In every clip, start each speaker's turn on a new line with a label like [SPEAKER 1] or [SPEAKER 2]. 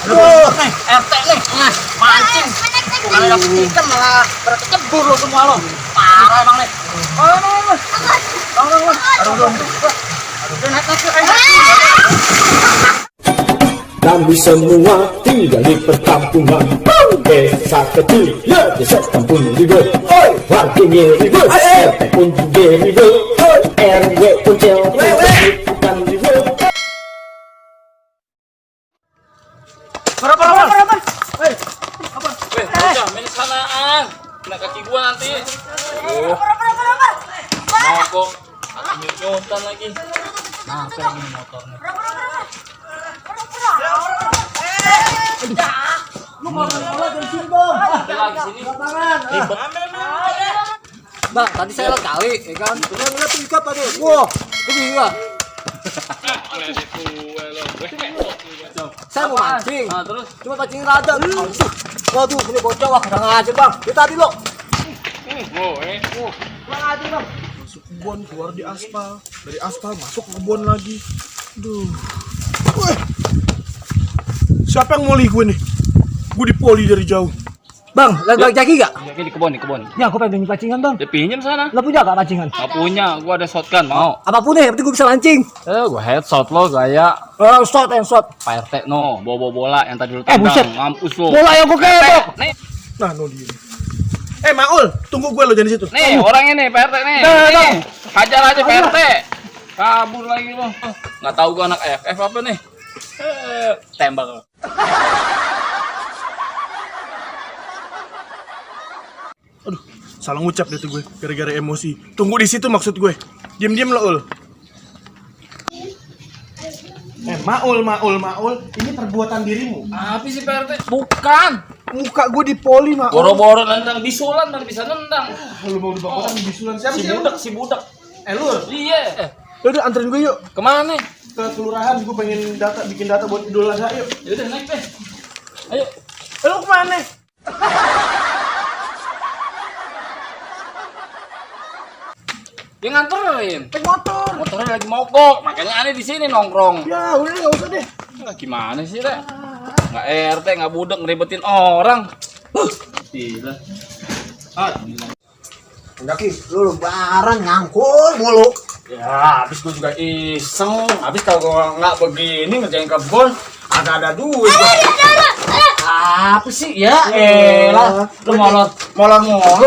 [SPEAKER 1] nih, RT nih, mancing. Kalau dapet ikan malah berkecebur lo semua lo. Parah emang nih. Aduh, naik.
[SPEAKER 2] Kami semua tinggal di perkampungan desa kecil, ya desa kampung juga. Warganya ribut, RT pun juga ribut, RW pun bukan ribut.
[SPEAKER 1] Berapa?
[SPEAKER 3] Weh, bocah, main sanaan. Kena kaki gua nanti. Mogok. Kaki nyut-nyutan lagi. Nah, apa lagi nih motornya?
[SPEAKER 1] Lu mau dari sini, Bang.
[SPEAKER 3] Ada lagi sini. Ribet.
[SPEAKER 1] Bang, tadi saya kali, ya kan? Lihat tuh ikan tadi. Wah, ini enggak. Saya mau mancing.
[SPEAKER 3] Nah, terus
[SPEAKER 1] Cuma mancing rada. Waduh, ini bocah wah kurang aja, Bang. Itu tadi lo. Kurang aja, Bang.
[SPEAKER 4] Masuk kebun, keluar di aspal, dari aspal masuk ke kebun lagi. Duh. Wih. Siapa yang moli gue nih? Gue dipoli dari jauh.
[SPEAKER 1] Bang, lagi jaki enggak?
[SPEAKER 3] Jaki di kebun.
[SPEAKER 1] Ya, aku pengen pancingan, Bang.
[SPEAKER 3] Dia pinjam sana.
[SPEAKER 1] Lo punya enggak pancingan?
[SPEAKER 3] Gak punya, gua ada shotgun, mau.
[SPEAKER 1] Apapun deh, yang penting gue bisa mancing.
[SPEAKER 3] Gua headshot lo gaya
[SPEAKER 1] Shot.
[SPEAKER 3] Pak RT no, bawa bola yang tadi lu
[SPEAKER 1] buset.
[SPEAKER 3] tendang, mampus lo.
[SPEAKER 1] Bola yang gue kebok.
[SPEAKER 3] Nih,
[SPEAKER 4] Nah, no dia. Maul, tunggu gue lo jangan di situ.
[SPEAKER 3] nih orangnya nih, Pak RT nih. Nih, hajar aja Pak RT. Kabur lagi lo. Nggak tahu gua anak FF apa nih. Tembak lo.
[SPEAKER 4] Aduh, salah ngucap deh tuh gue, gara-gara emosi. Tunggu di situ maksud gue. Diam-diam lo, Ul. Maul. Ini perbuatan dirimu.
[SPEAKER 3] Apa sih Pak RT? Bukan.
[SPEAKER 4] Muka gue dipoli, Maul.
[SPEAKER 3] Boro-boro nendang bisulan, mana bisa nendang.
[SPEAKER 4] Lu mau dibakar di bisulan siapa
[SPEAKER 3] Si budak.
[SPEAKER 4] Lur.
[SPEAKER 3] Iya.
[SPEAKER 4] Udah anterin gue yuk
[SPEAKER 3] Kemana nih?
[SPEAKER 4] ke kelurahan. Gue pengen bikin data buat Idul Adha yuk.
[SPEAKER 3] Yaudah naik deh. Ayo.
[SPEAKER 4] Lu kemana?
[SPEAKER 3] Dia nganterin.
[SPEAKER 4] Naik motor.
[SPEAKER 3] Motornya lagi mogok, makanya aneh di sini nongkrong.
[SPEAKER 4] Ya udah nggak usah deh.
[SPEAKER 3] Gimana sih, Rek? Nggak RT, nggak budek, ngeribetin orang. Gila.
[SPEAKER 1] Daki, lu lebaran ngangkul mulu.
[SPEAKER 3] Ya, habis gue juga iseng. Habis kalau gue nggak begini ngerjain kebun, agak ada duit. Apa sih ya? Elah, lu molot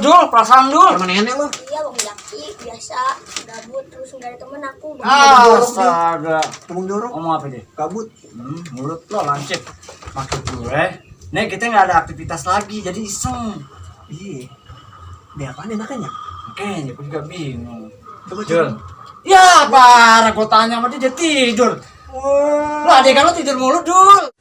[SPEAKER 3] Dul, perasaan Dul.
[SPEAKER 1] Sama nenek lu.
[SPEAKER 5] Iya Bang Jaki, biasa gabut terus nggak ada temen aku.
[SPEAKER 3] Astaga.
[SPEAKER 1] Ngomong dorong.
[SPEAKER 3] Ngomong apa deh?
[SPEAKER 1] Kabut.
[SPEAKER 3] Mulut lo lancip. Maksud gue, nih kita nggak ada aktivitas lagi, jadi iseng.
[SPEAKER 1] Iya. Dia apaan enaknya?
[SPEAKER 3] Makanya gue juga bingung.
[SPEAKER 1] Coba
[SPEAKER 3] Dul. Ya parah, gue tanya sama dia tidur. Lo adik kan lo tidur mulu, Dul.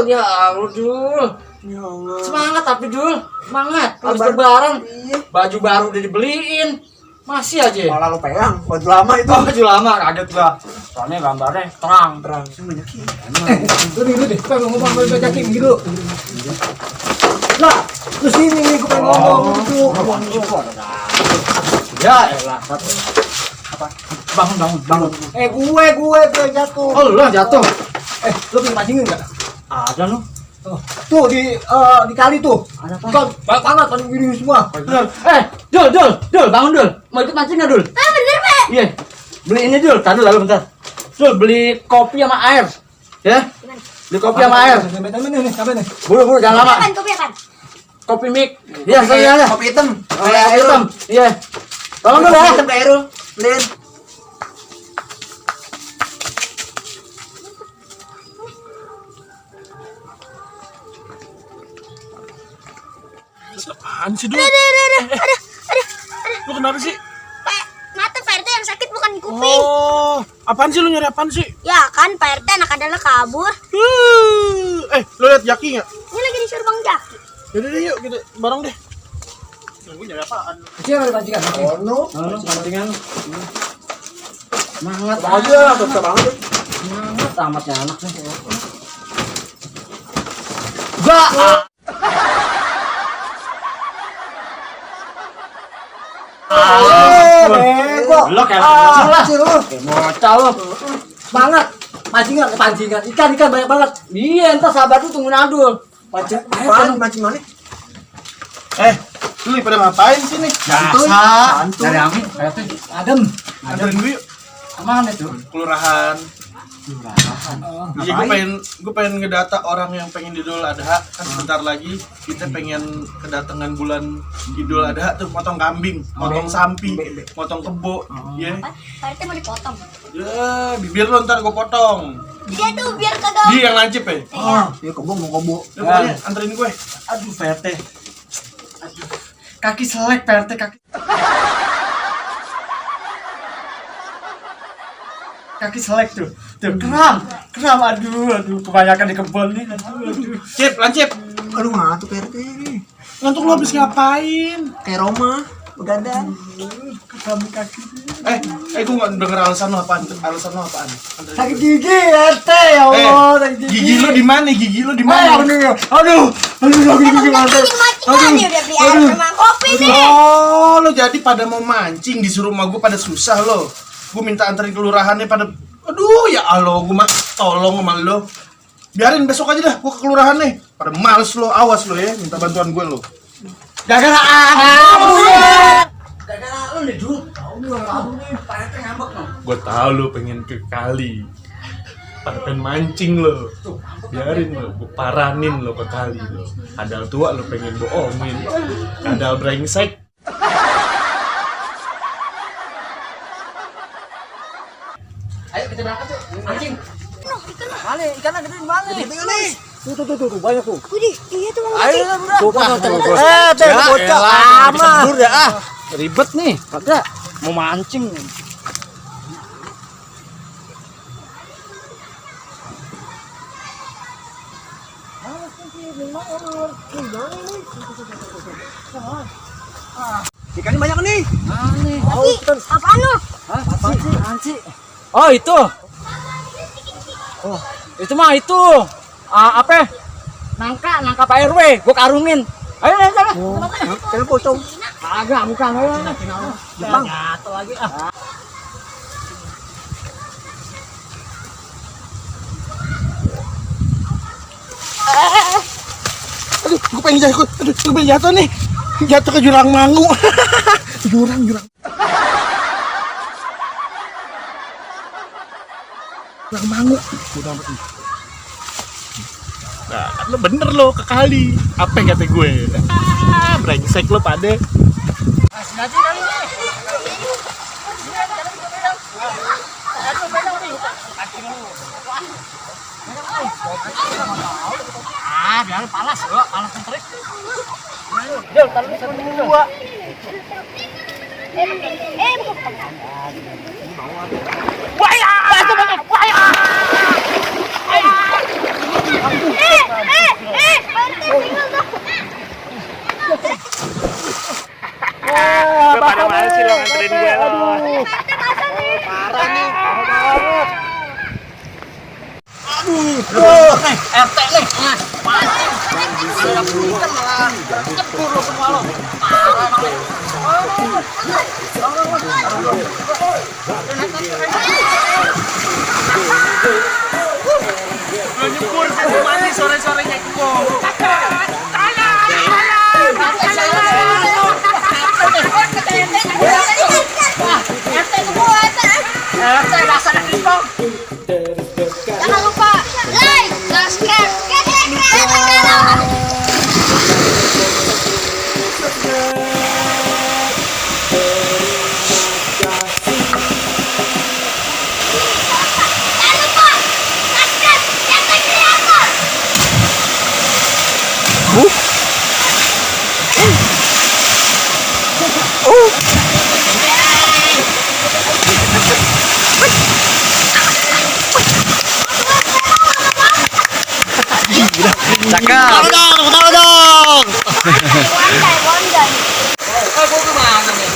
[SPEAKER 3] Ya Allah, Dul.
[SPEAKER 1] Ya Allah.
[SPEAKER 3] Semangat tapi, Dul. Semangat. Habis
[SPEAKER 1] Abang.
[SPEAKER 3] lebaran,
[SPEAKER 1] Iya.
[SPEAKER 3] baju baru udah dibeliin. Masih aja.
[SPEAKER 1] Malah lu pegang, baju lama itu.
[SPEAKER 3] Oh, baju lama, kaget gua. Soalnya gambarnya terang.
[SPEAKER 1] Yang banyak ini.
[SPEAKER 3] Dulu deh, kita ngomong sama Mbak Jaki gitu.
[SPEAKER 1] Lah, lu sini nih gue pengen ngomong gitu.
[SPEAKER 3] Ya elah. Apa? Bangun.
[SPEAKER 1] Gue jatuh.
[SPEAKER 3] Oh, lu yang jatuh.
[SPEAKER 1] Lu punya mancingin enggak?
[SPEAKER 3] Ada lu.
[SPEAKER 1] Tuh di kali tuh. Ada apa? Banget kan gini semua.
[SPEAKER 3] Dul, bangun Dul. Mau ikut mancing nggak Dul?
[SPEAKER 5] Ah bener Pak.
[SPEAKER 3] Iya. Beli ini Dul, tadi lalu bentar. Dul, beli kopi sama air. Ya? Beli kopi sama air.
[SPEAKER 1] Sampai nih.
[SPEAKER 3] Buru-buru jangan lama.
[SPEAKER 5] Apaan kopi apaan?
[SPEAKER 3] Kopi mik. Iya, saya.
[SPEAKER 1] Kopi hitam.
[SPEAKER 3] Kopi hitam. Iya. Tolong Dul ya.
[SPEAKER 1] Hitam kayak Irul. Beliin.
[SPEAKER 4] Apaan sih, Dul?
[SPEAKER 5] Aduh.
[SPEAKER 4] Lu kenapa sih?
[SPEAKER 5] Mata Pak RT yang sakit bukan di kuping.
[SPEAKER 4] Oh, apaan sih lu nyari apaan sih?
[SPEAKER 5] Ya kan Pak RT anak adalah kabur.
[SPEAKER 4] Lu liat Jaki nggak?
[SPEAKER 5] Ini lagi disuruh Bang Jaki.
[SPEAKER 4] Yaudah deh yuk kita bareng deh. Gue nyari apaan?
[SPEAKER 1] Kecil ada pancingan. Oh, no.
[SPEAKER 3] Pancingan. Semangat
[SPEAKER 4] Aja, tetap banget.
[SPEAKER 3] Semangat amatnya anak nih.
[SPEAKER 1] Enggak. Bego.
[SPEAKER 3] Lo kayak kecil lah.
[SPEAKER 1] Kecil lu.
[SPEAKER 3] Kayak bocah lo.
[SPEAKER 1] Semangat. Pancingan. Ikan banyak banget. Iya, entar sahabat lu tunggu Nadul. Pancing mana?
[SPEAKER 4] Lu pada ngapain sih nih?
[SPEAKER 3] Biasa. Dari angin. Kayak tuh.
[SPEAKER 1] Adem.
[SPEAKER 4] Anterin gue yuk,
[SPEAKER 1] Kemana itu?
[SPEAKER 4] kelurahan. Iya, gue pengen ngedata orang yang pengen Idul Adha. Kan sebentar lagi kita pengen kedatangan bulan Idul Adha tuh, motong kambing, motong sapi, motong kebo, ya.
[SPEAKER 5] Pak RT mau dipotong.
[SPEAKER 4] Ya, bibir lo ntar gue potong.
[SPEAKER 5] Dia tuh biar kagak.
[SPEAKER 4] Dia yang lancip ya.
[SPEAKER 1] Ya mau kebo.
[SPEAKER 4] Ya, pokoknya anterin gue.
[SPEAKER 3] Aduh, PRT. Aduh. Kaki selek, PRT kaki. Kaki selek tuh. Tuh, kram. Aduh, kebanyakan di kebun nih. Aduh.
[SPEAKER 4] Cip, lancip.
[SPEAKER 1] Aduh, ngantuk RT nih.
[SPEAKER 4] Ngantuk lo habis ngapain?
[SPEAKER 1] Kayak Roma, begadang.
[SPEAKER 3] Kram kaki.
[SPEAKER 4] Gue nggak denger alasan lo apaan? Anterin.
[SPEAKER 1] Sakit gigi RT, ya Allah, sakit
[SPEAKER 4] Gigi lo di mana?
[SPEAKER 1] Aduh, sakit gigi RT.
[SPEAKER 5] Mancing nih udah beli air sama kopi nih.
[SPEAKER 4] Oh, lo jadi pada mau mancing disuruh sama gue pada susah lo. Gue minta anterin kelurahannya pada, aduh ya Allah, gue mah tolong sama lo. Biarin besok aja dah, gue ke kelurahan nih. Pada males lo, awas lo ya, minta bantuan gue lo.
[SPEAKER 3] Gara-gara lu nih, Dul. Tahu nih orang nih, Pak RT ngambek no.
[SPEAKER 4] Gue tahu lo pengen ke kali. Pada pengen mancing lo. Biarin lo, gue paranin lo ke kali lo. Kadal tua lo pengen bohongin. Kadal brengsek.
[SPEAKER 1] Ayo kita berangkat yuk, mancing. Balik, ikannya gede balik. Gede nih. Tuh, banyak tuh.
[SPEAKER 5] Widih, iya tuh mau
[SPEAKER 1] Ayo,
[SPEAKER 5] mancing.
[SPEAKER 1] bocah lama. Sebur ya, ribet nih, kagak mau mancing. Ikannya banyak nih.
[SPEAKER 5] Apaan lu?
[SPEAKER 1] Apaan sih? Oh, itu. Oh, itu mah itu. Apa? Nangka Pak RW, gua karungin. Ayo, sana. Kena pocong. Kagak, bukan. Jepang. Jatuh lagi.
[SPEAKER 4] Aduh, gue pengen jatuh nih. Jatuh ke jurang mangu. jurang. Jurang mangu. Nah, lo bener lo ke kali. Apa yang kata gue? Brengsek lo pade.
[SPEAKER 1] Biar panas terik.
[SPEAKER 4] Pada mana sih lo nganterin gue lo?
[SPEAKER 5] Parah nih.
[SPEAKER 1] RT nih, mancing. Ikan malah cebur lo semua lo.
[SPEAKER 4] Lo nyebur sih mandi sore-sorenya kok.
[SPEAKER 1] RT dasar kipong.
[SPEAKER 5] Jangan lupa like, subscribe,
[SPEAKER 3] Cakep.
[SPEAKER 1] Tahu dong.
[SPEAKER 5] Wandai.
[SPEAKER 1] Gua kemana nih?